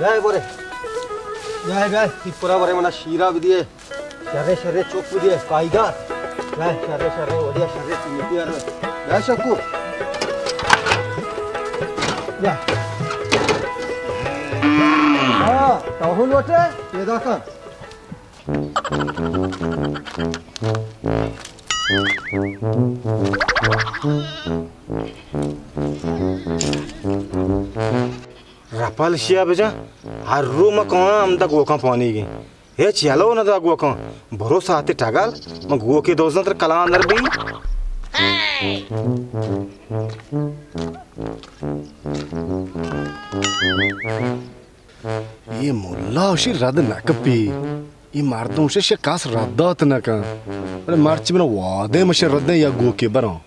اے بورے۔ بیا، بیا، تی پورا بورے منا شیرا بدیے۔ شرے، شرے چوک بدیے، کائیگار۔ بیا، شرے، شرے، وڑیا شرے، تی مٹی آر۔ بیا، شکو۔ بیا۔ ہاں، تاہو لوٹے، پیدا کن۔ رپل شیا بجا، ہر رو ما کہاں ہم دا گوکاں پانی گی۔ ہچ یلو نہ دا گوکاں۔ برو ساعتے ٹگل، ما گوکے دوزاں تر کلان در بی۔ اے ملا اشی رد نہ کپی۔ اے مردم شش کس رد دات نہ کن۔ بلے مرچی بنا وادے مش ردیں یا گوکے براں۔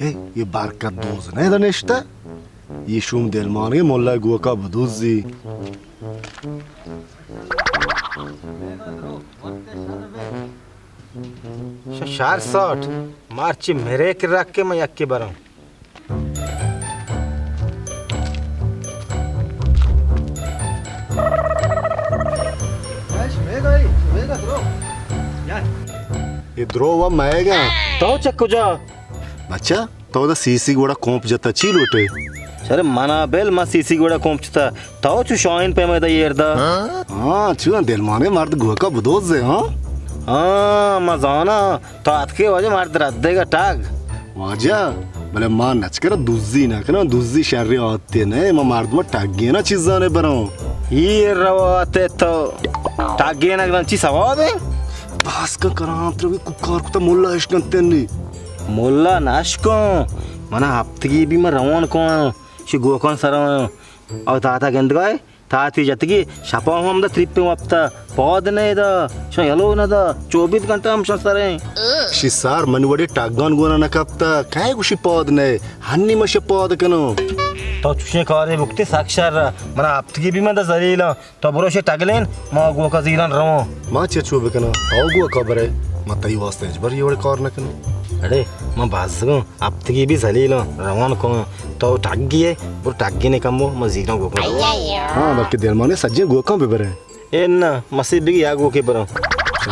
اے، اے برکت دوز نہ دا نشتہ۔ اے شوم دلمانگے ملا گوکا بدوزی۔ ش-، شار ساٹ، مرچی میرے کے رکھ کے میں یکی برم۔ اے درو و مئیگا۔ تو چہ کجا؟ بچہ، تو دا سی سی گوڑا کونپ جتا، چی لوٹے؟ شر منا بل، ما سی سی گوڑا کونپ جتا۔ تو چو شاہین پیما دا ایر دا؟ ہاں، چو دلمانے مرد گوکا بدوز دے، ہاں؟ ہاں، ما زانا۔ تو اتکے واجہ مرد رد دے گا ٹگ۔ واجہ، بلے ما نچکر دزی نہ کناں، دزی شریں عادتے نہ، ما مردم ٹگینا چیزانے براں۔ اے روات تو ٹگینا گران چی ثواب ہے؟ بس کن کران تروی کوکار کتا ملا اشکنتنی۔ ملا نشکن، منا ہفتگی بھی من روان کن، شی گوکان سرا او تاتا گندگائے۔ تاتی جتگی شپا ہم دا تریپیں وپتا پاد نہ دا، شان یلو نہ دا، چوبیس گھنٹہ ہم شان سریں۔ شی سار من وڑے ٹگان گونا نہ کپتا، کئے گوشی پاد نہ، ہنی مش پاد کنو۔ تو چوشیں کارے بکتے سک شر، منا ہفتگی بھی من دا ذلیلاں، تو برو شے ٹگلین، ما گوکا زیران روان۔ ما چے چو بکناں؟ تو گوکا برے، ما تئی واسطہ ہچبر یہ وڑے کار نہ کناں۔ اڑے، ما بازگاں۔ ہفتگی بھی ذلیلاں، روان کن۔ تو ٹگی ہے، برو ٹگی نے کمو، من زیراں گوکاں۔ ہاں، بلکہ دلمانے سجیں گوکاں ببرے۔ اے نہ، مسیت بگی یا گوکے براں۔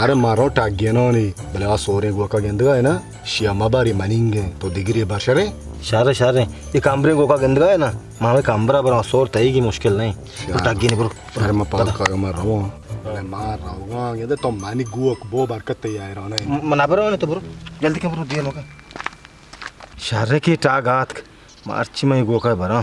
ارے مارو ٹگی نانی، بلے آ سوریں گوکا گندگا ہے نا، شیا مباری منینگیں، تو دگری بر شرے؟ شرے، شرے، یہ کمبریں گوکا گندگا ہے نا، ما ہمیں کمبرا براں، سور تئیگی مشکل نہیں۔ برو ٹگی نے برو۔ ارے ما پاک کارو ما روان۔ ارے ما روان، یہ تو منی گوک بو برکت تئی حیران ہے۔ م-، من برو نے تو برو، جلدی کن برو، دیر مکن۔ شرے کی ٹاگ آتک، مرچی میں گوکا براں۔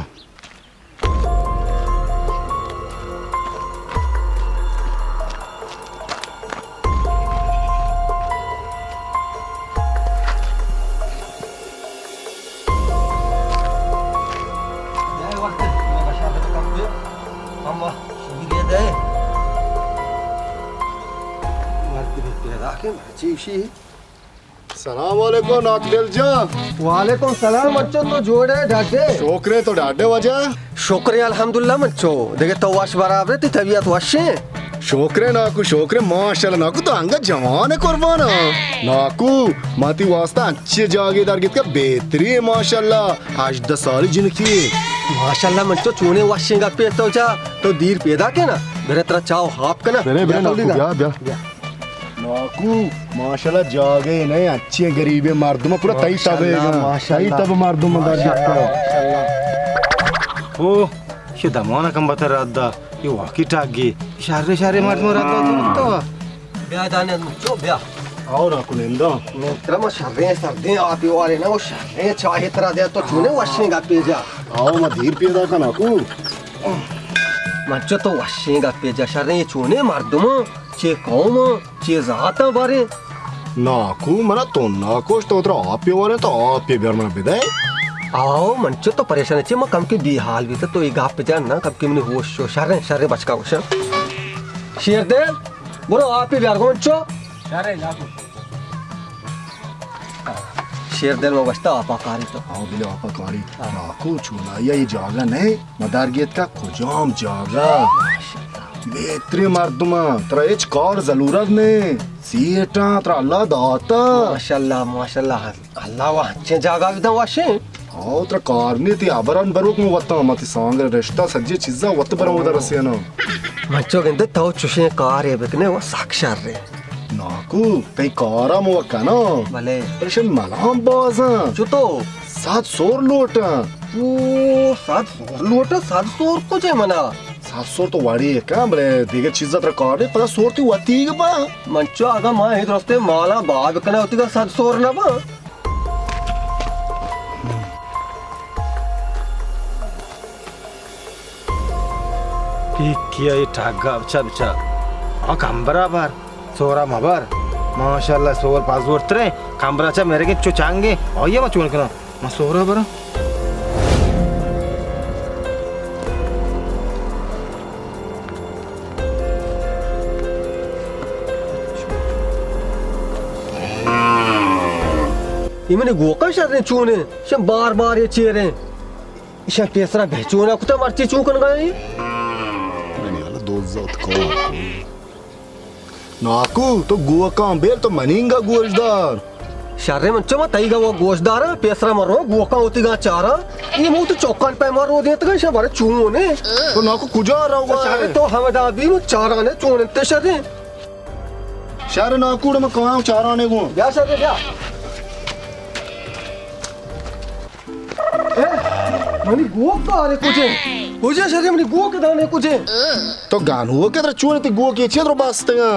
سلام علیکم ناکو دل جان۔ وعلیکم سلام، مچو تو جوڑ ئے، ڈاڈے؟ شکرے، تو ڈاڈے واجہ؟ شکرے الحمدللہ مچو، دگہ تو وش برابر ئے، تئی طبیعت وش ایں؟ شکرے ناکو، شکرے، ماشاءاللہ ناکو، تو انگت جوان ئے قربان۔ ناکو، ما تئی واسطہ انچیں جاگے در گیتکا بہتری ایں ماشاءاللہ، ہژدہ سالی جنکی۔ ماشاءاللہ مچو، چونیں وشیں گپے تو جا، تو دیر پیداک ئے نا، برے ترا چاہ و ہاپ کناں۔ برے، برے ناکو، بیا، بیا۔ ناکو، ماشاءاللہ جاگہے نہ، اچیں غریبیں مردم، پورا تئی تب، ماشاءاللہ، ماشاءاللہ۔ تئی تب مردم در جتا۔ او، شی دمان کم بتر رد دا، یہ واقعی ٹاگی، شر شر مردم رد دا تو۔ بیا دانے چو بیا۔ آؤ ناکو نندا۔ محترم شریں سردیں آپی والے نا، وہ شریں چاہے ترا دے تو چونے وشیں گپے جا۔ آؤ ما دیر پیدا کن ناکو۔ مچو تو وشیں گپے جا، شریں چونے مردم۔ چے قوم، چے ذات بارے؟ ناکو، منا تو ناکوش، تو ترا آپے وارے تو آپے بیار منا بدے۔ آؤ، من چو تو پریشان چے، ما کم کی بے حال بیتا، تو یہ گپ جان نا، کم کی منی ہوش شو، شریں، شریں بچکا ہوش۔ شیر دے، برو آپے بیار گون چو۔ شیر دل ما گوشتا آپا کاری تو۔ آؤ بلے آپا کاری۔ ہاں۔ ناکو، چونا یہ جاگہ نہیں۔ مدار گیت کا کجام جاگہ؟ ماشاءاللہ۔ بہترین مردم، ترا ہچ کار ضرورت نہیں۔ سیٹاں ترا اللہ داتا۔ ماشاءاللہ، ماشاءاللہ۔ اللہ وا ہنچیں جاگہ بھی داں وشیں۔ او ترا کار نی، تی ہبران بروک من وتاں، ما تی سانگ رشتہ سجے چیزاں وت براں اودا رسیناں. من چو گندے تو چوشیں کارے بکنے و سک شر اے. ناکو، تئی کارا مو کناں. بلے. پرشن ملام بازاں. چتو؟ سد سور لوٹاں. او، سد سور لوٹاں، سد سور کجے منا؟ سد سور تو وڑی کن، بلے دیگہ چیزا ترا کار نی، پدا سور تی وتیگ با. من چو اگاں ما اے درستے مالا باب کنا وتیگا سد سور نہ با. پیکی ء اے ٹگا بچا بچا. آ کمبرا بر، سورا مبر. ماشاءاللہ سور پاس زورتریں. کمبرا چا میرے کے چو چانگے. آئیے ما چون کناں. ما سورا برا. اے منی گوکاں شریں چونیں، شم بار بار اے چیریں. ایشاں پیسرا بہچونا کتا، مرچی چون کنگا ایں؟ منی والا دوزت کو. ناکو، تو گوکاں بیل، تو منینگا گوش دار. شرے من چما تئیگا و گوش داراں، پیسرا من رو گوکاں وتیگا چاراں. اے مو تو چوکان پیما رو دینتگا، ایشاں بارے چون اے؟ تو ناکو کجا روگا؟ شرے تو ہمدا بی، من چاراں نے چون انت شرے. شر ناکوڑ، من کماں چارانے گوں. بیا شر بیا. اے، منی گوک بارے کجے؟ کجے شر منی گوک دانے کجے؟ تو گانو کے در چون تی گوک یہ چیز رو باستگا؟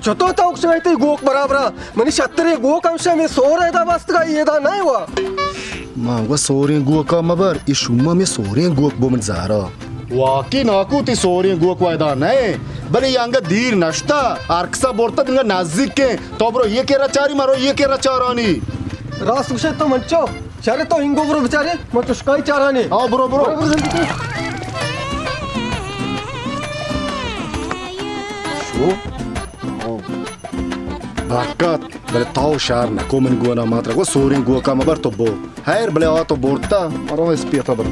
چتو تو اکسائی تی گوک برابرا؟ منی شترے گوک ہمشہ میں سور ہے دا باستگا، یہ دا نہیں ہوا. ما گو سوریں گوکا مبر، ای شما میں سوریں گوک بو من زارا. واقعی ناکو، تی سوریں گوک ویدا نئے، بلے یہ انگا دیر نشتا، ہرکسا برتا دنگا نزدیک کے. تو برو یہ کرا چاری، مرو یہ کرا چارانی. راست گوشے تو منچو. شرے تو انگو برو بچارے، من چشکائی چارانے. آ، برو، برو. برو، برو، جلدی برو. شو؟ برکت، بلے تاو شار نکو من گونا ماترا گو سوریں گوکا مبر تو بو. خیر، بلے آ تو برتا، مرو اسپیتا برو.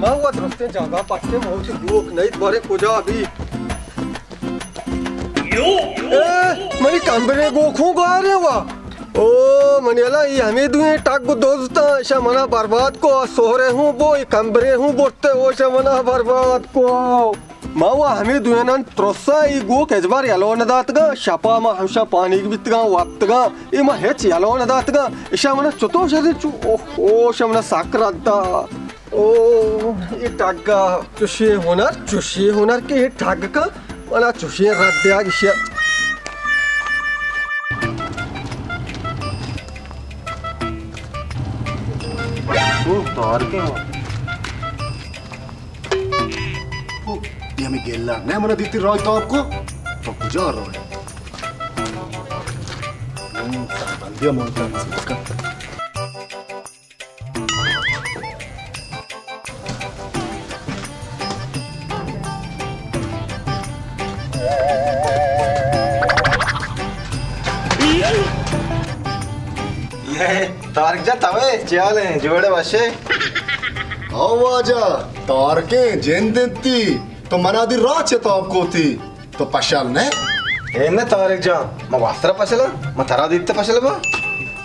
ما وت درستیں جاگہ پتیں، ما وتی گوک نئیت، باریں کجا بی. اے، منی کمبریں گوک ہوں گاریں وا. او منی اللہ، ای ہمے دوئیں ٹگ دوزتاں، ایشاں منا برباد کو، آ سہرے ہوں بو، ای کمبرے ہوں برتے، او ایشاں منا برباد کو. ما وا ہمے دوئینان ترسا ای گوک ہچبر یلو نداتگاں، شپا ما ہمشاں پانیگ بیتگاں، وپتگاں، ای ما ہچ یلو نداتگاں، ایشاں منا چتو شدی چو، اوہ، اوہ، ایشاں منا سک رد دا. او، اے ٹگا چوشیں ہنر، چوشیں ہنر کہ اے ٹگ کن، منا چوشیں رد دیگ ایشی ء. او، تارکیں ہو. او، یہ ہمیں گلہ نہ منا دیتی راہ تاب کو. تو کجا راہ؟ ہم، سربندی ہم انتظار کن. یہ طارق جان، توے چیال ہیں، جوڑے وشے؟ او واجہ، طارقیں جند انتی، تو منا دی راہ چتاب کوتی. تو پشل نہ؟ اے نہ طارق جان، ما واسرا پشل، ما ترا دیتے پشل با.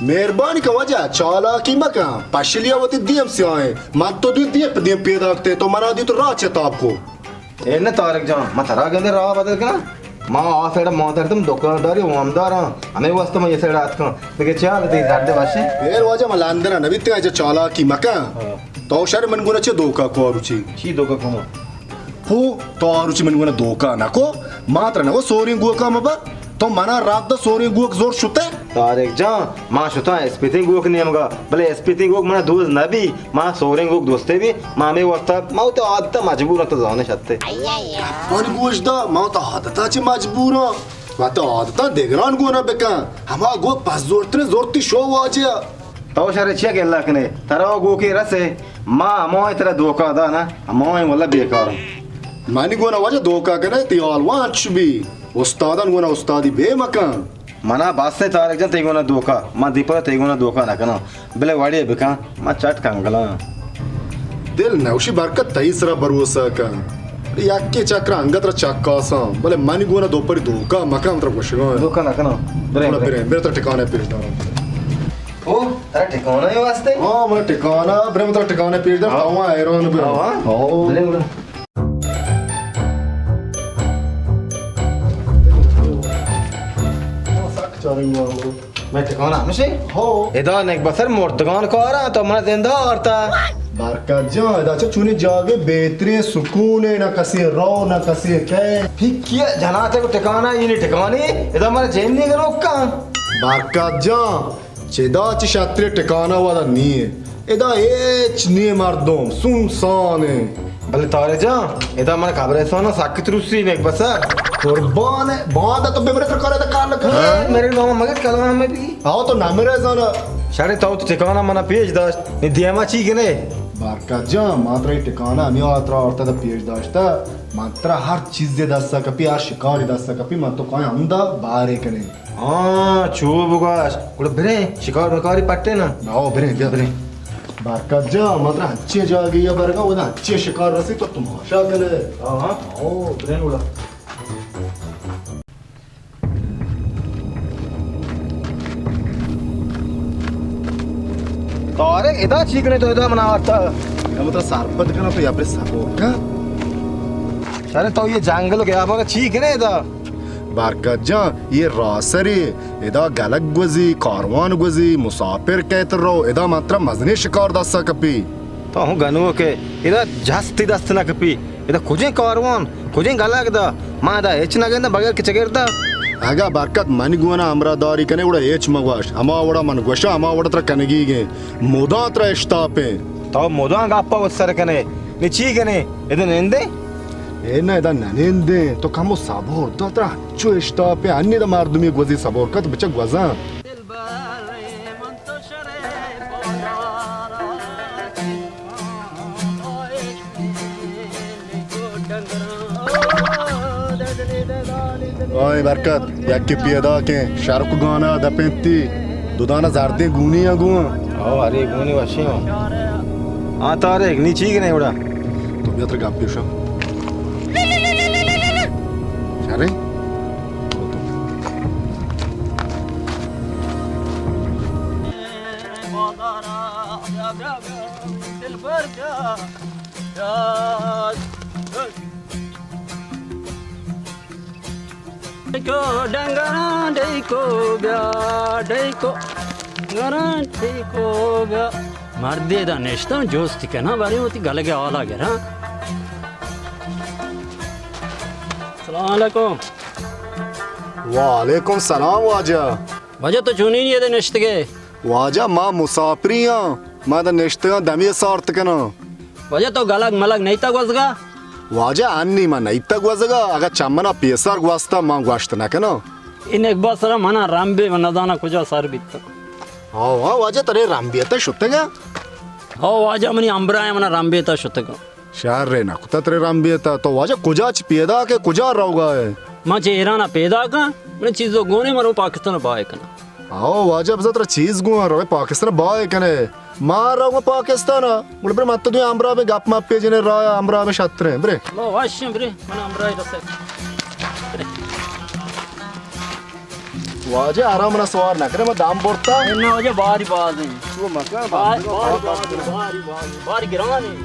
مہربانی کن واجہ، چالاکی مکن، پشلیا وتی دیم سیاہیں، من تو دوی دیم پہ دیم پیداکتے، تو منا دی تو راہ چتاب کو. اے نہ طارق جان، ما ترا گندے راہ بدل کنا. ما آ سائیڈ ما ترتم دکانداری وامداراں، ہمیں واسطے ما یہ سائیڈ آتکاں. دیکھے چیا لتے زردے واشے. اے واجہ، ما لندن نبیتے، اجا چالاکی مکن. ہاں. تو شر من گونا چے دھوکا کو روچی؟ چی دھوکا کو؟ پو، تو آ روچی من گونا دھوکا نکو، ما ترا نگو سوریں گوکا مبر، تو منا رد دا سوریں گوک زور شتے؟ طارق جان، ما شتاں اسپیتیں گوک نیمگا، بلے اسپیتیں گوک منا دوست نبی، ما سوریں گوک دوستے بی، ما ہمیں واسطہ، ما تو عادتا مجبور تو زانے شتے. من گوش دا، ما تو عادتا چے مجبوراں، ما تو عادتا دگران گونا بکن، ہما گوک پس زورتریں زورتی شو واجہ. تو شر چیا گلہ کنے؟ ترا گوکے رسے؟ ما ہمائیں ترا دھوکا دا نا، ہمائیں واللہ بیکار. منی گونا واجہ دھوکا کنے، تی حال وانچ بی. استادان گونا استادی بے مکن. منا بس ایں طارق جان تئی گونا دھوکا، من دیپا تئی گونا دھوکا نہ کناں۔ بلے وڑے بکن، من چٹ کنگلاں۔ دل نوشی برکت تئی سرا بھروسہ کن۔ یکے چکر انگت را چکاساں، بلے منی گونا دوپری دھوکا مکن، من ترا گوشگاں۔ دھوکا نہ کناں۔ برے، گڑا برے۔ برے، برے ترا ٹکانے پیش داراں۔ او، ترا ٹکانا ہی واسطے؟ ہاں، من ٹکانا، برے من ترا ٹکانے پیش داراں، ہاں۔ تو وہاں حیران بے۔ ہاں، ہاں۔ ہاں۔ برے، برے۔ سک چاریں گا۔ مئے ٹکانہ ہمیش اِنت؟ ہو۔ ادا نک بسر مردگان کاراں، تو من زندہ آرتا۔ برکت جان، ادا چہ چونیں جاگے بہتریں سکون اِنت، نہ کسے رو، نہ کسے کئے۔ پھکی جناتے کو ٹکانہ، اے نی ٹکانے، ادا من جن نی گروکاں۔ برکت جان، چدا چہ شتریں ٹکانہ ودا نی اِنت۔ ادا ہچ نی، مردم سنسان اِنت۔ بلے طارق جان، ادا من قبرستان سک ترسی نک بسر۔ قربان، باندا تو بمرے تر کار ادا کار نہ کنئے۔ ہاں، مرے نام مگت کلام میں بھی۔ آو تو نمرے زانا۔ شرے تو ٹکانہ منا پیش داشت، نی دیما چی کنے؟ برکت جان، ما ترا ٹکانہ ہمے ہاترا آرتا دا پیش داشتا۔ من ترا ہر چیزے دستا کپی، ہر شکاری دستا کپی، من تو کائیں ہمدا بارے کنے۔ ہاں، چو بگاش۔ گڑا بریں، شکار مکاری پٹے نا۔ آو، بریں، بیا۔ بریں۔ برکت جان، ما ترا انچیں جاگہے ءَ برگا، اودا انچیں شکار رسی تو تماشا کنے۔ ہاں، ہاں۔ آو، بریں گڑا۔ طارق، ادا چی کنے تو ادا منا آرتا؟ ادا ما ترا سرپد کناں تو یا پر سبو کن۔ شرے تو اے جنگل ءُ گیابان چی کنے ادا؟ برکت جان، اے راسرے، ادا گلگ گوزی، کاروان گوزی، مساپر کئیت رو، ادا من ترا مزنیں شکار دستا کپی۔ تو ہوں گنوکے، ادا جستی دست نہ کپی۔ ادا کجیں کاروان، کجیں گلگ دا، ما ادا ہچ نہ گنداں بغیر کہ چگردا۔ اگاں برکت منی گونا ہمراہ داری کنے، گڑا ہچ مگوش۔ ہما وڑا من گوشاں، ہما وڑا ترا کنگیگیں۔ مدام ترا اشتاپیں۔ تو مدام گپا وت سر کنے۔ نی چی کنے؟ ادا نندے؟ اے نہ، ادا نہ نندیں۔ تو کمو صبر دار، ترا انچو اشتاپیں، انی دا مردمی گوزی صبر کت، بچا گوزاں۔ آئے برکت، یکے پیداکیں، شرک گانا دپنتی، دو دانا زردیں گونی ءَ گوں۔ او، ارے گونی وشیں ہو۔ ہاں طارق، نی چی کنے وڑا؟ تو بیا تر گپ پیشا۔ شرے؟ ڈنگراں ڈیکو بیا، ڈیکو، ڈنگراں ڈیکو بیا۔ مردے دا نشتاں جوستی کناں، بارے وتی گلگ ءِ حالا گراں۔ السلام علیکم۔ وعلیکم سلام واجہ۔ واجہ تو چونی ادا نشتگے؟ واجہ ما مساپری آں، ما ادا نشتگاں دمی سارت کناں۔ واجہ تو گلگ ملگ نیتا گوزگا؟ واجہ انی ما نیتا گوزگا، اگا چمنا پیسر گوستا ما گوشت نکناں۔ اے نگبا سرا منا رمبے، من نزانا کجا سر بیتا۔ ہاں، ہاں واجہ ترے رمبیتا شتگا؟ ہاں واجہ منی ہمبراہ منا رمبیتا شتگا۔ شر نہ کتا ترے رمبیتا۔ تو واجہ کجا چہ پیداکے، کجا روگا ئے؟ ما چہ ایرانا پیداکاں، من چیزو گونے مرو پاکستان بائے کناں۔ آو واجہ بزاں ترا چیز گوں روے پاکستان بائے کنے۔ ما روگا پاکستان، گڑا برے من تو دوئیں ہمراہ بیں گپ مپے جنے راہ ہمراہ بیں شتریں۔ برے۔ ما واشیں برے، من ہمراہ رسے۔ واجہ آرام نہ سوار نہ کرے، ما دام برتا۔ نہ واجہ باری باز ہیں۔ تو مکان باری، باری باز، باری باز، باری گران ہیں۔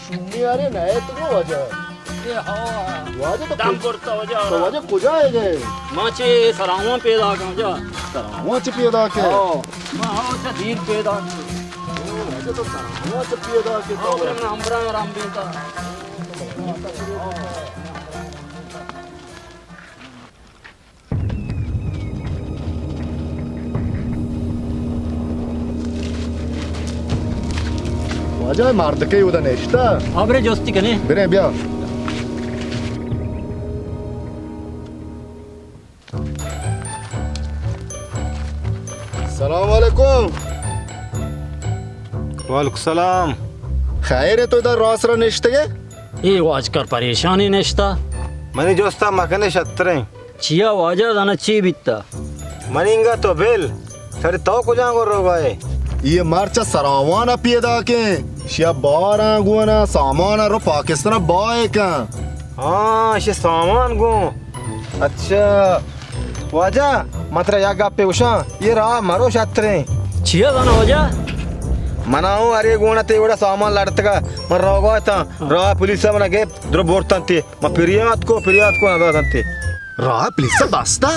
شونی آرے نہ ہے تو واجہ۔ اے ہاں۔ واجہ تو دام کج-، برتا واجہ تو آرام۔ واجہ کجا ئے گئے؟ ما چے سراواں پیداکاں واجہ۔ سراواں چے پیداکے؟ ہاں۔ ما ہاں چے دیر پیداکاں۔ واجہ تو سراواں چے پیداکے تو؟ ہاں، برے من ہمراہ آرام بیتا۔ واجہ مردکے اودا نشتہ۔ ہاں، برے جستی کنے۔ برے بیا۔ سلام علیکم۔ وعلیکم سلام۔ خیر ہے، تو ادا راہ سرا نشتگے؟ اے واجکار پریشانی نشتہ۔ منی جستا مکنے شتریں۔ چیا واجہ، زانا چی بیتا؟ منی انگا تو بل، سر تو کجا گو روگائے؟ یہ مرچا سراوان پیدا کیں، شیا باراں گونا سامان رو پاکستان بائے کن۔ ہاں، شی سامان گوں۔ اچھا، واجہ، من ترا یک گپے گوشاں، یہ راہ مرو شتریں۔ چیا زانا واجہ؟ منا ہوں ارے گونا تے وڑا سامان لڑتگا، من روگا تاں، راہ پولیس منا گپت، درو بورتن تے۔ ما پریات کو، پریات کو نداتنتے۔ راہ پولیس بستا؟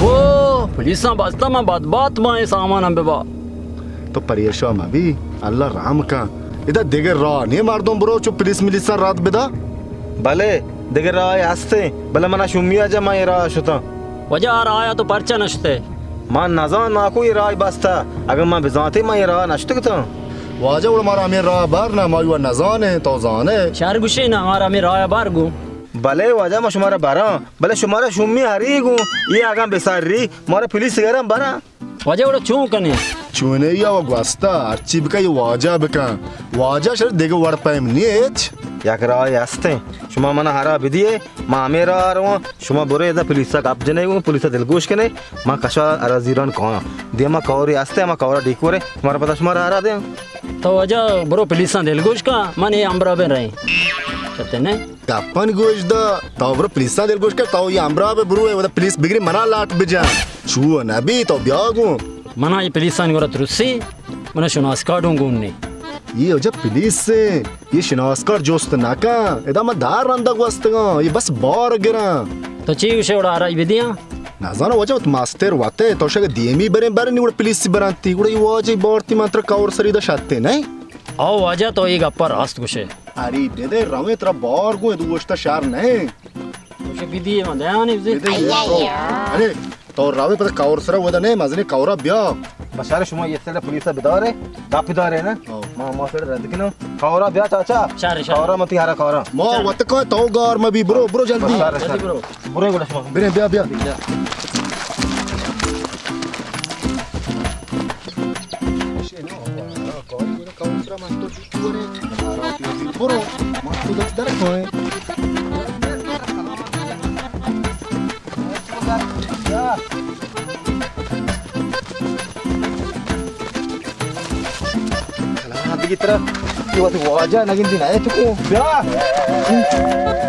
او، پولیساں بستا، ما بدبات ما اے سامان ہم ببا۔ تو پریشان مبی، اللہ رحم کن۔ ادا دگہ راہ نہیں مردم برو چو پولیس ملیساں رد بدا؟ بلے، دگہ راہ ہستے، بلے منا شمی آجا ما اے راہ شتاں۔ واجہ آ راہ تو پرچا نشتے؟ ما نزان ناکو اے راہ بستا، اگر ما بزانتے ما اے راہ نشتگتاں۔ واجہ گڑا مارا ہمیں راہ بر نہ، ما یو نزانے، تو زانے۔ شر گوشے نہ، مارا ہمیں راہ بر گو۔ بلے واجہ ما شمارا براں، بلے شمارا شومی ہری گوں، یہ اگاں بساری، مارا پولیس گرم براں۔ واجہ وڑا چون کنے؟ چونے یا و گوستا، ہرچی بکا یہ واجہ بکن۔ واجہ شر دیگه وڑ پیم نیچ۔ یک راہ ہستیں، شما منا ہرا بدیے، ما ہمیں راہ رواں، شما برے ادا پولیسا گپ جنے گوں، پولیسا دلگوش کنے، ما کشا ارا زیران کاں۔ دیما کوری ہستے، ما کورا ڈیکورے، شمارا پتا شمارا ہرا دیں۔ تو واجہ برو پولیساں دلگوش کن، من اے ہمراہ بہ رہیں۔ چتے نے؟ گپانی گوش دا، تو برو پولیساں دلگوش کن، تو یہ ہمراہ بہ برو، ودا پولیس بگری منا لاٹ بجن۔ چو نبی تو بیا گوں۔ منا یہ پولیسانی گورا ترسی، منا شناس کارڈوں گون نے۔ یہ وجہ پولیس سے، یہ شناس کارڈ جست نہ کن، ادا من دار رندا گوستگاں، یہ بس بار گراں۔ تو چی گوشے وڑا آرائی بدیاں؟ نزاناں واجہ، وت ماستر وتے، تو شگ دیمی بریں برنی گڑا پولیسی برانتی، گڑا یہ واجہ بارتی من ترا کور سری دا شتے نہیں؟ او واجہ، تو یہ گپا راست گوشے۔ اری بدے رویں، ترا بار گوں، ادو گوشتا شر نہیں۔ گوشے بدی من دیانی بزی۔ بدے۔ ارے، تو روے پتہ کور سرا ودا نہیں، مزنی کورا بیا۔ بشار شما یہ سر پولیسا بدارے، گپ دارے نا۔ ہاں۔ ما، ما سر رد کنو۔ کورا بیا چاچا۔ شر، شر۔ کورا متی ہرا کورا۔ ما وت کو تو گار مبی، برو، برو جلدی۔ بشار، شر۔ جلدی برو۔ برو گڑا شما۔ برے، بیا، بیا۔ برو، ما تو در کوئے۔ کلام بگی ترا، یہ وقت واجہ نگندی نہ تو کو۔ بیا۔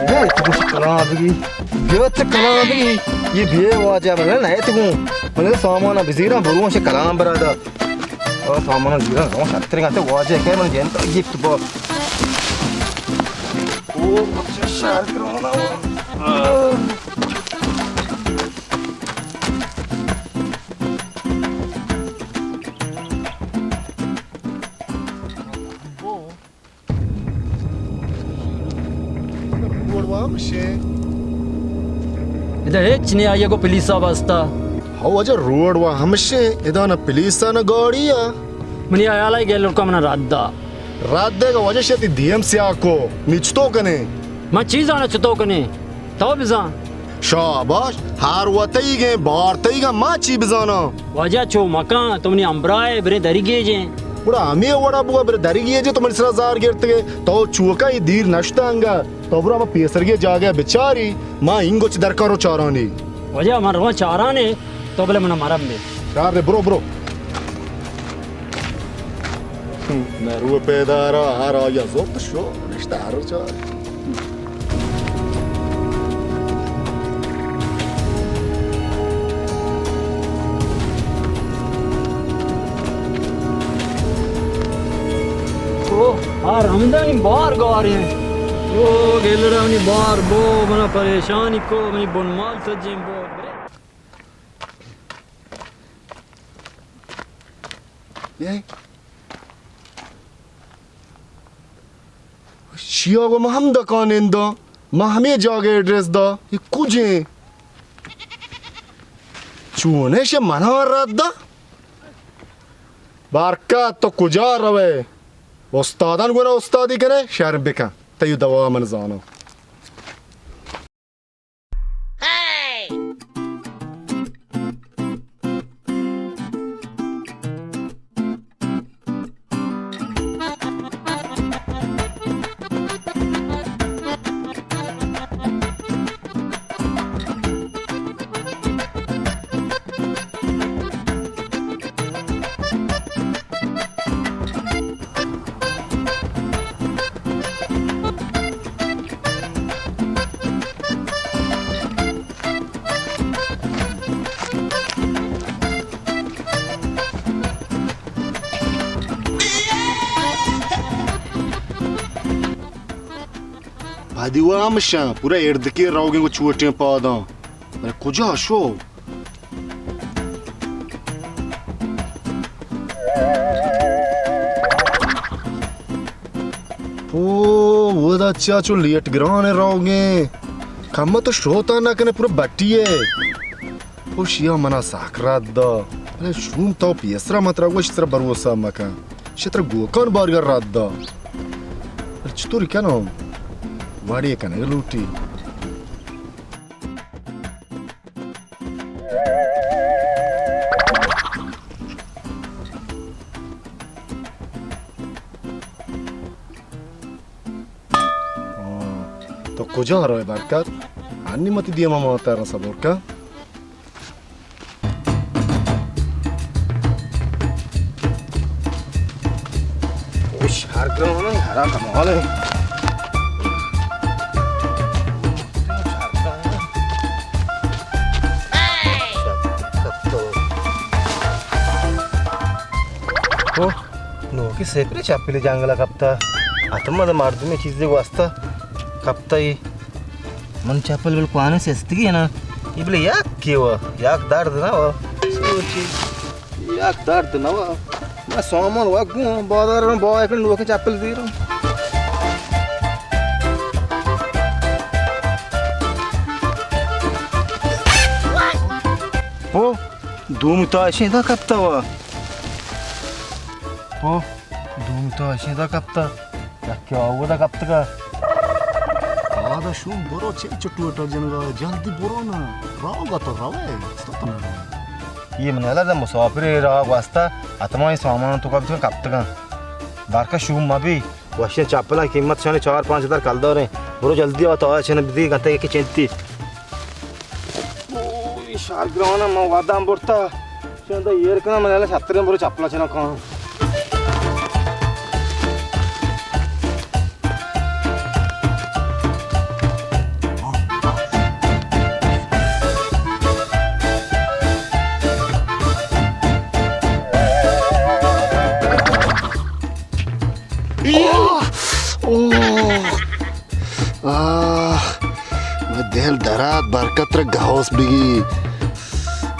بیا تو کلام بگی۔ بیا تو کلام بگی۔ یہ بے واجہ من نہ تو کو۔ من سامان بزیرا برو، کلام برا دا۔ او سامان زیرا، او شتریں گاتے واجہ کہ من جن تو گفت با۔ او بچہ شہر کرونا۔ روڈ وا ہمشے۔ ادا ہچ نہیں، آئی گو پولیس آ بستا۔ ہو واجہ، روڈ وا ہمشے، ادا نہ پولیس آ نہ گاڑی آ۔ منی حیال آئی گیل لڑکا منا رد دا۔ رد دے گا واجہ، شتی دیم سیاہ کو، نی چتو کنے؟ من چی زانا چتو کنے؟ تو بزان۔ شاباش، ہر وتیگیں بارتیگاں، ما چی بزاناں؟ واجہ چو مکان، تو منی ہمراہ ئے، برے دری گیجیں۔ گڑا ہمے وڑا بوا، برے دری گیجیں، تو منی سرا زار گرتگے، تو چوکا یہ دیر نشتا انگا، تو برو ہما پیسرگی جاگہ بچاری، ما انگو چ درکارو چارانی۔ واجہ من رواں چارانے، تو بلے منا مرم بے۔ چار دے، برو، برو۔ نہ روح پیدارا، ہر آیا زورت شو، نشتہ ہر چار۔ او، ہر ہمدانی بار گاریں۔ او، گیلڑانی بار بو، منا پریشانی کو، منی بن مال سجیں بو۔ یہ چیا گو ما ہم دکان اندا، ما ہمے جاگہ ایڈریس دا، یہ کجیں؟ چونش منا رد دا؟ برکت، تو کجا روے؟ استادان گونا استادی کنے، شرم بکن، تیو دوا من زانو۔ پدی وا ہمشاں، پورا اردکے روگیں گو چوٹیں پاداں۔ بلے کجا شو؟ او، ودا چیا چو لیٹ گران روگیں۔ کم تو شوتا نہ کنے، پورا بٹی ہے۔ او شیا منا ساک رد دا۔ بلے شوم تو پیسرا مترا وش ترا بھروسہ مکن۔ شتر گوکان بارگا رد دا۔ بلے چطوری کنم؟ وڑے کنگ لوٹی۔ تو کجا روئے برکت؟ انی متی دیما ما ترا صبر کن۔ او شہر گران ہے، ہرا کمال ہے۔ او، نوکیں سپرے چپلے جنگل ءَ کپتا۔ اتم مردمے چیزے گوستا کپتا ای۔ من چپل بل کوانیں سستگی نا۔ ای بلے یک کے وا، یک درد نہ وا۔ سوچی، یک درد نہ وا۔ من سامان وا گوں بازار ءَ با یک نوکیں چپل زیروں۔ او، دومی تا اشیں دا کپتا وا۔ او، دومی تا اشیں دا کپتا۔ یکے آودا کپتگا۔ آدا شوم برو چے چٹو اٹا جنگا، جلدی برو نا۔ راوگا تو روے، استو تو نہ روے۔ یہ من الا دا مسافر راہ واسطہ اتمائی سامان تو کپتگا کپتگا۔ بارکا شوم مبی۔ وشیں چپلاں قیمت شانی چار پانچ ہزار کلدار ہیں۔ برو جلدی آ تو آ چن بدی گنتے کی چنتی۔ اوہ، شہر گرانا ما وادام برتا۔ چند ایر کنا من الا شتریں برو چپلا چنا کان۔ اوہ، اوہ، آہ، مئے دل درات برکت را گھوس بگی۔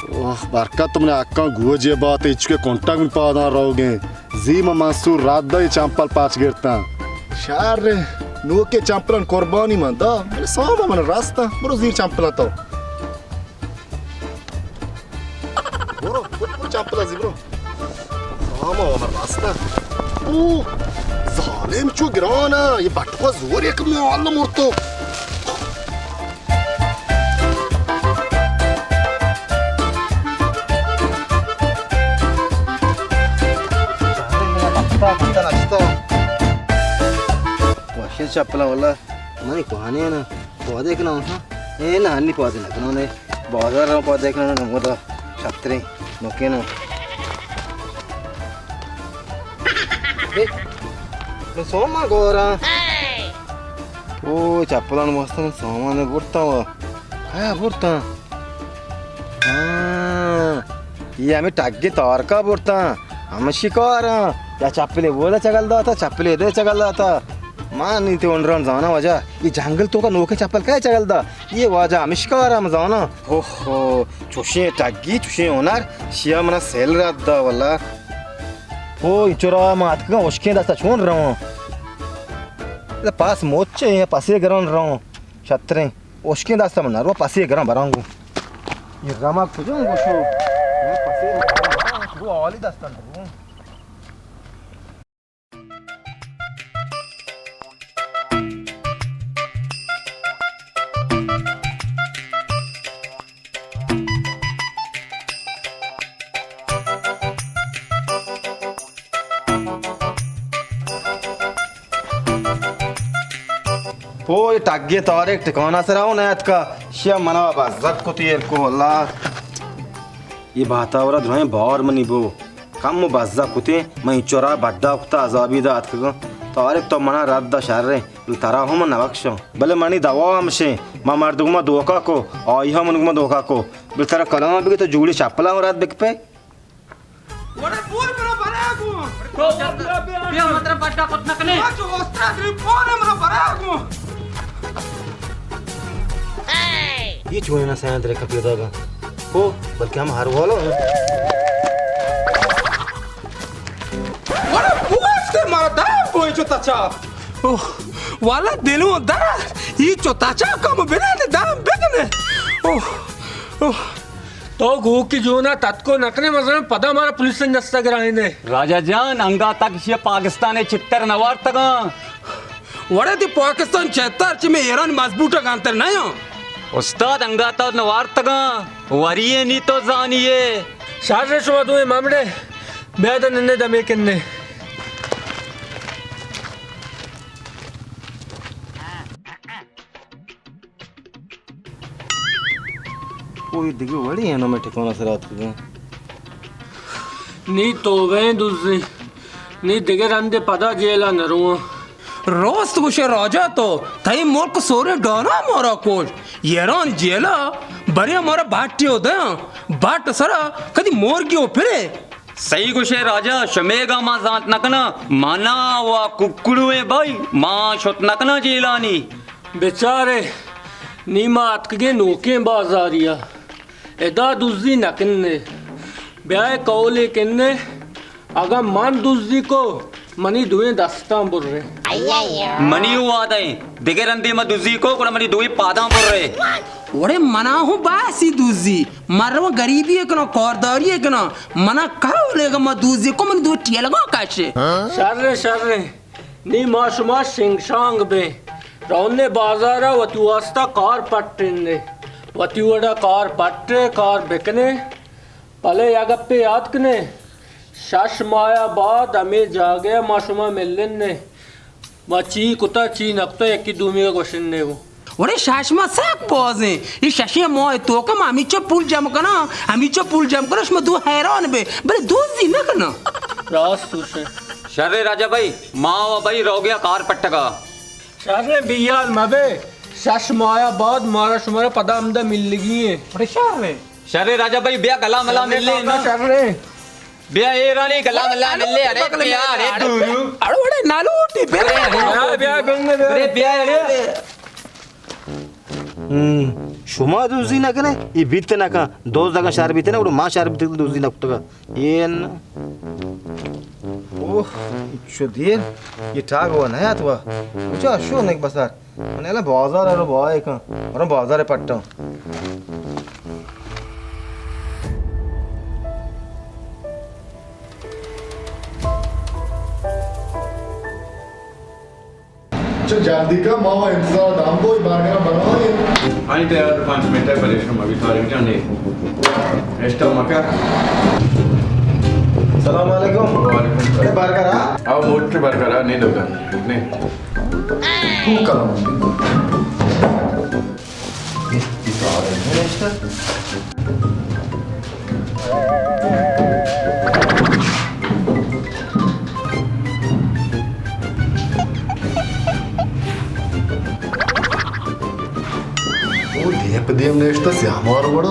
اوہ، برکت من اکاں گوجے بات، اچکے کنٹک من پاداں روگیں۔ زی ما منصور رد دا، یہ چمپل پاچ گرتاں۔ شر، نوکے چمپلان قربانی من دا، بلے ساما من راستاں، برو زیر چمپلاں تو۔ برو، برو، برو، چمپل ازی، برو۔ ساما عمر راستا۔ او، ظالم چو گرانا، یہ بٹکو زور یک میں اللہ مرتو۔ وشیں چپلاں واللہ، منی کوہنیں نا، پادے کناں، ہاں؟ اے نا، ہنی پادے نہ کناں، نے بازار ءَ پادے کناں، نمودا شتریں، نوکیں نا۔ اے، نو سوما گوراں۔ او، چپلان واسطہ من سامان برتاں وا۔ ہاں، برتاں۔ ہاں، یہ ہمیں ٹگے تارکا برتاں۔ ہمشی کاراں۔ یا چپلے بودا چگل داتا، چپلے دے چگل داتا۔ ما نی تے اونڈران زانا واجہ۔ یہ جنگل تو کا نوکے چپل کا چگل دا؟ یہ واجہ ہمشی کاراں من زانا۔ ہو ہو، چوشیں ٹگی، چوشیں ہنر، شیا منا سیل رد دا واللہ۔ او، انچو را ما اتکگاں، اشکیں دستا چون رواں؟ پاس موچے، پسے گران رواں۔ شتریں۔ اشکیں دستا من نرواں، پسے گراں براں گوں۔ یہ رما کجا گوشو؟ یہ پسے گراں، گوں حالی دستا نرواں۔ پو، یہ ٹگے تارک ٹکانا سرا ہوں نیاتکا، شیا منا بزگ کتی ایرکو اللہ۔ یہ باتاورا درہیں بار منی بو۔ کم و بزگ کتیں، من انچو را بڈا کتا عذابی دا اتکگاں۔ تارک تو منا رد دا شریں، بل ترا ہم نبخشاں۔ بلے منی دوا ہمشیں، ما مردگما دھوکا کو، آئی ہم منگما دھوکا کو۔ بل ترا کلام بگی تو جوڑی چپلا ہم رد بکپے۔ وڑے پول مرا برا گوں۔ بیا، بیا، بیا۔ بیا، مطلب بڈا کت نہ کنے۔ آج استاد ری پول مرا برا گوں۔ یہ چوئیں نہ سیاں درے کپی داگا۔ او، بلکہ ہم ہر والا۔ وڑا بوشتے مارا دام بوئے چو تچا۔ اوہ، والا دلوں درد، یہ چو تچا کم بنے دے دام بدنے۔ اوہ، اوہ۔ تو گوکی جونا تتکو نکنے مزن پدا مارا پولیس دستا گرائینے۔ راجہ جان، انگا تک شی پاکستان چتر نوارتگاں۔ وڑے تی پاکستان چتر چی میں ایران مضبوط گانتر نہ یاں۔ استاد انگا تو نوارتگاں، وریے نی تو زانیے۔ شر شما دوئیں ممڑے، بیا دے ننے دمے کنے۔ کوئی دگہ وڑی ہے نا میں ٹھکانا سرات کو۔ نی توبہ دزی، نی دگہ رندے پدا جیلا نرواں۔ راست گوشے راجا تو، تئی ملک سورے ڈانا مارا کوش۔ ایران جیلا، برے مارا باٹی ہو دیاں۔ باٹ سرا کدی مورگی ہو پھرے۔ صحیح گوشے راجا، شمیگا ما زانت نہ کناں، منا و ککڑویں بھائی، ما شت نہ کناں جیلانی۔ بچارے، نی ما اتکگیں نوکیں بازاریا، ادا دزی نہ کنے۔ بیائے کولے کنے، اگاں من دزی کو، منی دوئیں دستاں برے۔ منی وعدہ ایں، دگہ رندے ما دزی کو، گڑا منی دوئیں پاداں برے۔ وڑے منا ہوں باسی دزی، من رواں گریبی کناں، کارداری کناں، منا کولے گا ما دزی کو، من دو ٹیلگا کشے۔ شر شر، نی ما شما شنگ شانگ بیں، رونے بازارا وتی واسطہ کار پٹنے، وتی وڑا کار پٹے، کار بکنے۔ بلے یک گپے یات کنے، شش ماہ بعد ہمے جاگہ ما شما ملنے۔ ما چی کتا، چی نکتا، یکی دومی گوشن نے گو۔ وڑے شش ماہ سک بازیں۔ یہ ششیں ماہ توکا ما ہمیچو پول جمع کنا، ہمیچو پول جمع کنا، شما دو حیران بے، بلے دوزی نہ کنا۔ راست گوشے۔ شر راجہ بھائی، ما و بھائی روگیا کار پٹگا۔ شر بیال مبے، شش ماہ بعد مارا شمارا پدا ہمدا ملگی ہیں۔ بڑے شر ہے۔ شر راجہ بھائی، بیا گلا ملا ملے نا۔ شر۔ بیا ایرانی گلا ملا ملے، ارے بیا، ارے دورو۔ اڑے وڑے نالوٹی بیا۔ بیا، بیا، بیا، بیا۔ ارے بیا، ارے۔ ہم، شما دوزی نہ کنے، یہ بیت نہ کن۔ دوز اگاں شر بیت نہ، گڑا ما شر بیت دوزی نہ کتگا۔ یہ نہ۔ اوہ، چو دیر، یہ ٹاگ و نیات وا۔ کجا شو نک بسار۔ من الا بازار رو بائے کن، برو بازار پٹاں۔ چو جلدی کا، ما و انتظار دام بوئی، برگر بنائیں۔ ہاں، تیار، پانچ منٹ ہے، پریشان مبی، طارق جان، نہیں۔ اشتا مکہ۔ السلام علیکم۔ وعلیکم السلام۔ اے برگر، ہاں؟ آؤ، موٹے برگر، ہاں، نہیں دکان، نہیں۔ تو کلام۔ او دیم پہ دیم نشتہ سیاہ مار وڑا۔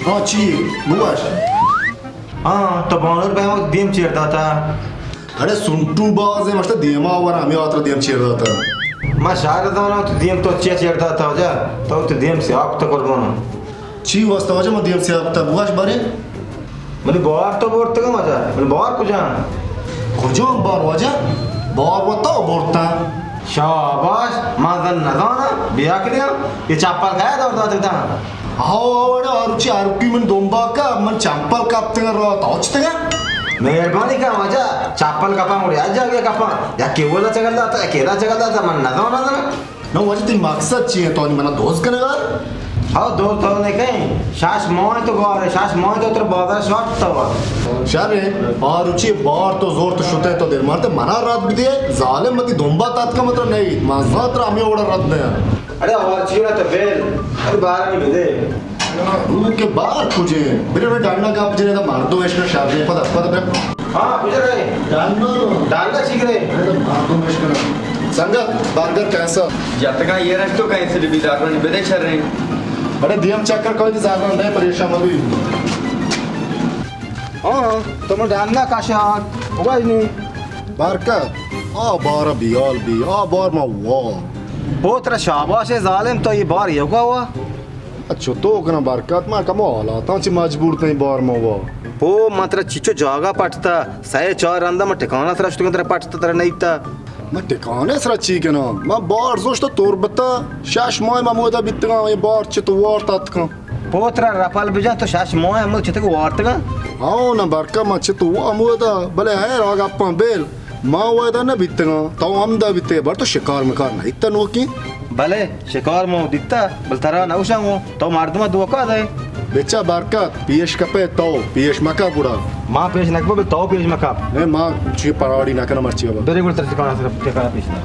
ہاں، چی؟ بگوش۔ ہاں، تو بانور بہ وت دیم چیر داتا۔ اڑے سنٹو باز ہے، مشتا دیما ور ہمیں آتر دیم چیر داتا۔ ما شاعر دانا تو دیم تو چیا چیر داتا ہو جا، تو تو دیم سے آپ تو قربانا۔ چی واسطہ واجہ ما دیم سے آپ تا بگوش بارے؟ منی بار تو بورتگا واجہ، منی بار کجا؟ کجا بار واجہ؟ بار و تو بورتا۔ شاباش، ما زن نزانا، بیا کدیا، یہ چپل کھایا دور داتا۔ ہاو، ہاو، اڑے آروچی آروکی من دنبا کا، من چمپل کپتگا را توچتگا۔ مہربانی کا واجہ، چپل کپاں گڑا یا جاگہ کپاں، یا کیولا چگل داتا، یا کیدا چگل داتا، من نزاناں نا۔ نو واجہ تئی مقصد چی ہے؟ تو نی منا دوز کنگا؟ ہاو، دوز تو نے کہیں، شاش موئے تو گوارے، شاش موئے تو تر بازار شارٹ تو۔ شر ہے، آروچی بار تو زور تو شتے تو دل مارتے منا رات بدے، ظالم متی دنبا تات کا مطلب نہیں، ما زاتر ہمیں اوڑا رات دیا۔ اڑے آوار چیو نہ تو بیل، اڑے بارانی بدے۔ او کہ بار کجے، بلے بلے ڈنڈا گپ جنے دا مردم اشکا شر دے پدا پدا بلے۔ ہاں، کجا رہے؟ ڈنڈا۔ ڈنڈا چی کرے؟ اڑے مردم اشکا۔ سنگت، برگر کیسا؟ جتگا یہ رنگ تو کہیں سے بھی دار نہیں بدے شر رہے۔ بڑے دیم چکر کوئی دی زیادہ نہیں پریشان مبی۔ ہاں، تو من ڈنڈا کاشا، ہوگا ہی نہیں۔ برکت، آ بار بیال بی، آ بار ما وا۔ پو ترا شاباش اے ظالم، تو اے بار یوکا وا۔ چتو کناں برکت، ما کمو حالاتاں چہ مجبور تئیں بار ما وا۔ پو من ترا چیچو جاگہ پٹتا، سئے چار رندا من ٹکانہ سرا شتگاں ترا پٹتا ترا نیتا۔ من ٹکانہ سرا چی کناں؟ من بار زشت تربتا، شش ماہ من مودا بیتگاں، اے بار چتو وارت اتکاں۔ پو ترا رپل بجن، تو شش ماہ ہمود چتک وارتگاں؟ ہاں نہ برکت، من چتو ہمودا، بلے ہیر آ گپاں بیل۔ ما وعدہ نہ بیتگاں، تو ہمدا بیتے، بر تو شکار مکار نہ دیتا نوکیں۔ بلے شکار ما دیتا، بل ترا نہ گوشاں گوں، تو مردم دھوکا دے۔ بچا برکت، پیش کپے تو، پیش مکا گڑا۔ ما پیش نہ کپاں، بل تو پیش مکا۔ اے ما چی پراڑی نہ کناں مرچی بابا۔ برے گڑا تر ٹکانا سر، ٹکانا پیش نہ۔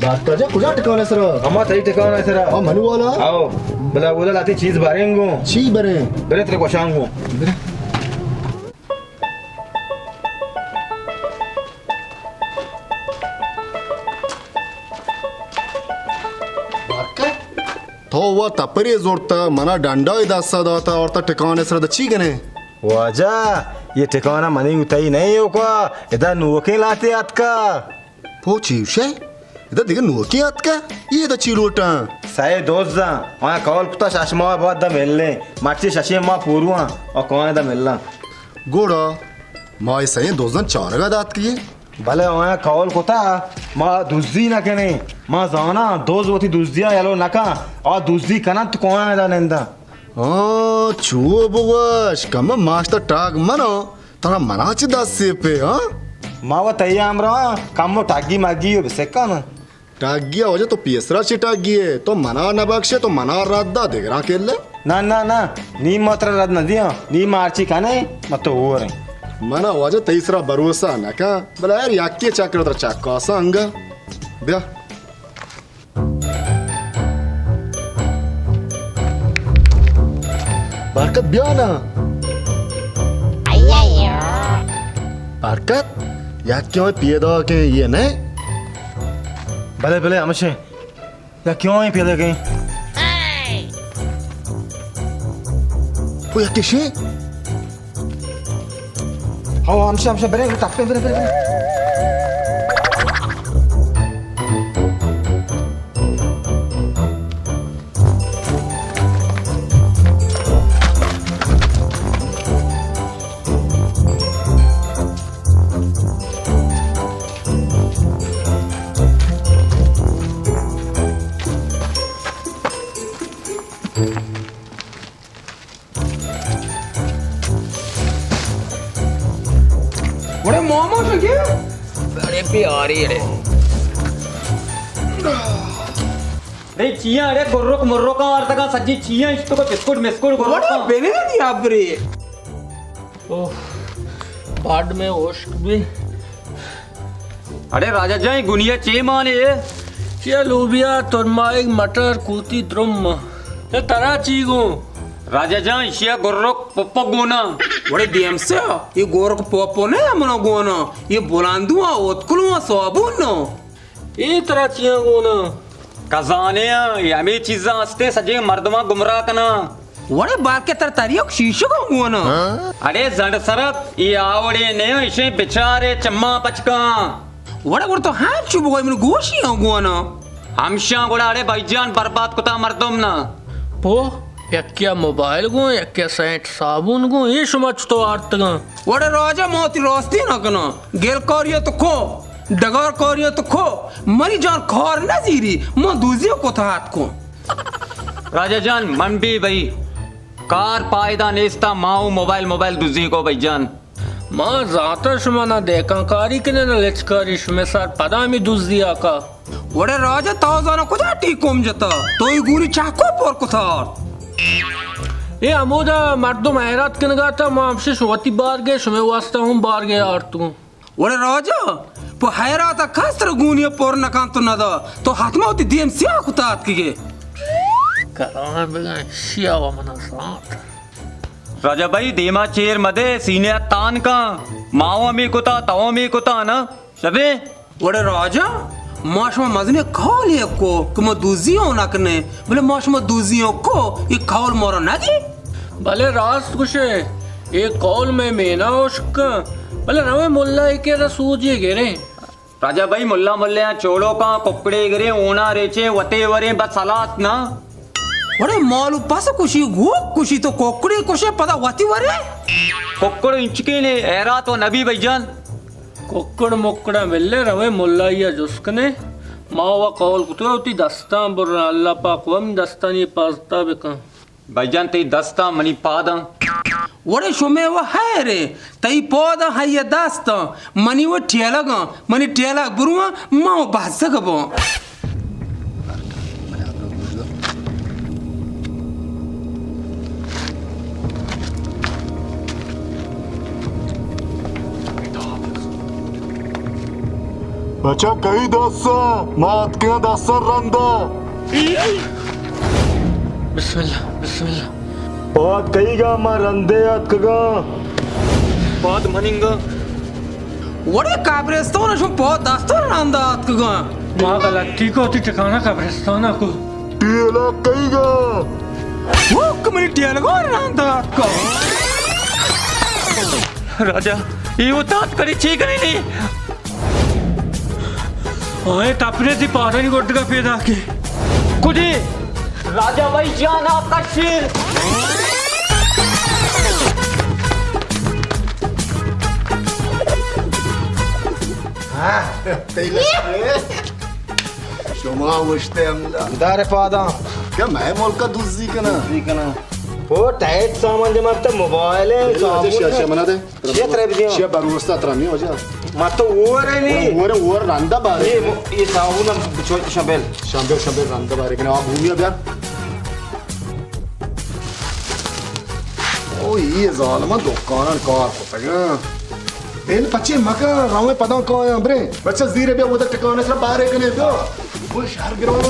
برکت جا کجا ٹکانا سر؟ ہما تئی ٹکانا سر۔ ہاں منو والا؟ آؤ، بلا بولا لاتی چیز باریں گوں۔ چی بریں؟ برے تر گوشاں گوں۔ برے۔ تو وا تپرے زرتا، منا ڈنڈا ء دستا داتا، آورتا ٹکانے سرا، دا چی کنے؟ واجہ، یہ ٹکانہ منی و تئی نہیں ہوکا، ادا نوکیں لاتے آتکا۔ پو چی گوشے؟ ادا دگہ نوکیں آتکا؟ یہ ادا چی لوٹاں؟ سئے دوزاں، آیاں کول کتا شش ماہ بعد دا ملیں، مرچی ششیں ماہ پورواں، اور کائیں دا ملاں۔ گڑا ما اے سئیں دوزاں چارگا داتکگیں۔ بلے آیاں کول کتا، ما دزی نہ کنیں۔ ما زاناں، دز وتی دزیاں یلو نہ کن۔ آ دزی کننت تو کائیں دا ننداں۔ آ، چو بگوش، کمو ماشتا ٹاگ منو، ترا منا چہ دست سیپے، ہاں؟ ما و تئی ہمراہ کمو ٹاگی مگی و بسکن۔ ٹاگی ء واجہ تو پیسرا چی ٹاگی ئے؟ تو منا نہ بخشے، تو منا رد دا دگراں کلے؟ نہ، نہ، نہ، نی ما ترا رد نہ دیاں، نی ما ہرچی کنے، ما تو ہوریں۔ منا واجہ تئی سرا بھروسہ نہ کن، بلے ہر یکی چکر ترا چکاساں انگا۔ بیا۔ برکت بیا نا۔ برکت، یکی پیدا کن، یہ نہ؟ بلے، بلے، ہمشے۔ یا کیوں ہیں پیدا کہیں؟ وہ یک کشی؟ ہاو، ہمشہ، ہمشہ، برے، تپے، برے، برے، برے۔ وڑے مومو شگے؟ بڑے پیاری اڑے۔ اڑے چیاں اڑے گرک مرکاں آرتگاں سجی چیاں اشتو کو بسکٹ مسکٹ گرکاں۔ وڑے بنے دی ابری۔ اوہ، پاڈ میں ہوشک بھی۔ اڑے راجہ جان، گنیا چے مانے اے؟ چیا لوبیا، ترمائگ، مٹر، کوتی، درم۔ اے ترا چی گوں؟ راجہ جان، اشیا گورک پپک گونا۔ وڑے دیم سے، یہ گورک پپو نہیں منا گونا۔ یہ بلاندو آ، اوتکلو آ، صابون نو۔ اے ترا چیاں گونا؟ کزانے آں، یہ ہمیں چیزاں ہستے سجے مردماں گمراہ کنا۔ وڑے بلکہ تر تریوک شیشگ ہوں گونا۔ اڑے زنڈ سرپ، ای آوڑے نیو، اشیں بچارے چماں پچکاں۔ وڑے گڑ تو ہم چو بگوئی من گوشی ہوں گونا۔ ہمشاں گڑا اڑے بھائی جان برباد کتا مردم نا۔ پو، یکیا موبائل گوں، یکیا سینٹ صابون گوں، اے شما چتو آرتگاں؟ وڑے راجہ ما وتی راستی نہ کناں۔ گیلکاری تو کو، ڈگار کاری تو کو، منی جان کار نہ زیری، ما دوزی کتا آتکوں۔ راجہ جان، من بھی بھئی کار پائدہ نیستا، ما و موبائل، موبائل دزی کو بھئی جان۔ ما زانتا شما نہ دہکان کاری کنے نہ لچکاری، شمے سر پدا ہمے دزی آکا۔ وڑے راجہ تو زانا کجا ٹیکوم جتا؟ تو ای گوری چاکو پر کتار۔ اے ہمودا مردم حیرات کنگا تا، ما ہمشش وتی بارگے، شمے واسطہ ہم بارگے آرتوں۔ وڑے راجا، پہ حیراتا کس ترا گونی پر نکان تو ندا، تو حتما وتی دیم سیاہ کتا اتکگے۔ کلام بگن، شیا و منا سانت۔ راجا بھائی، دیما چیر مدے، سینہ تان کن۔ ماو ہمی کتا، تو ہمی کتا نا، شبے؟ وڑے راجا، ما شما مزنی کال یک کو کہ ما دوزی ہوں نکنے، بلے ما شما دوزی ہوں کو، یہ کال مارا نگی؟ بلے راست گوشے، اے قول مئے مینا اشکن، بلے رویں ملا ءِ کرا سوجے گریں۔ راجا بھائی، ملا ملے آں چوڑو کاں، ککڑے گریں، اونا ریچیں، وتے وریں، بس ہلاس نہ۔ وڑے مالو پس کشی، گوک کشی، تو ککڑے کشے، پدا وتی ورے؟ ککڑ انچکیں نے، حیرات و نبی بھائی جان۔ ککڑ مکڑا ملے، رویں ملائی ءَ جست کنیں۔ ما و قول کتو وتی دستاں برن، اللہ پاک و ہم دستانی حفاظتا بکن۔ بھائی جان، تئی دستاں منی پاداں۔ وڑے شمے و حیرے، تئی پاداں ہئی دستاں، منی و ٹیلگاں، منی ٹیلگ برواں، ما و بزگ باں۔ بچا کئی دست ءَ؟ ما اتکگاں دست ءَ رند ءَ۔ بسم اللہ، بسم اللہ۔ پاد کئیگا؟ ما رندے اتکگاں۔ پاد مننگا۔ وڑے قبرستان شو پاد دست ءَ رند ءَ اتکگاں۔ ما غلطی کو، تی ٹھکانہ قبرستان کو۔ ٹیلگ کئیگا؟ وہ کہ منی ٹیلگ ءَ رند ءَ اتکا۔ راجا، یہ وہ تات کری چی کنی نی؟ آئے تپنے تی پادانی گڈگا پیدا کے۔ کجے؟ راجا بھائی جان، آپ کا شیر۔ ہاں، تئی لشکر۔ شما وشتے ہمدا۔ دار پاداں۔ کیا میں ملک دزی کنا؟ دزی کنا۔ وہ ٹائٹ سامان جمع کرتا، موبائل ہے، اے واجہ صابن شیشہ ہے۔ منا دے۔ چیا ترے بدیاں؟ چیا بروستا ترا نہیں واجہ۔ ما تو اور ہے نہیں۔ اور، اور رندا بارے۔ یہ مو-، یہ صابن ہم بچو شمبل۔ شمبل، شمبل رندا بارے کنا، آپ بھومیا بیا۔ او، یہ ظالمان دکانان کار کتگاں۔ بل پچے مکن، رویں پداں کایاں بریں۔ بچہ زیرے بیا، وہ ٹکانے سر بارے کنے بیا۔ وہ شہر گرو۔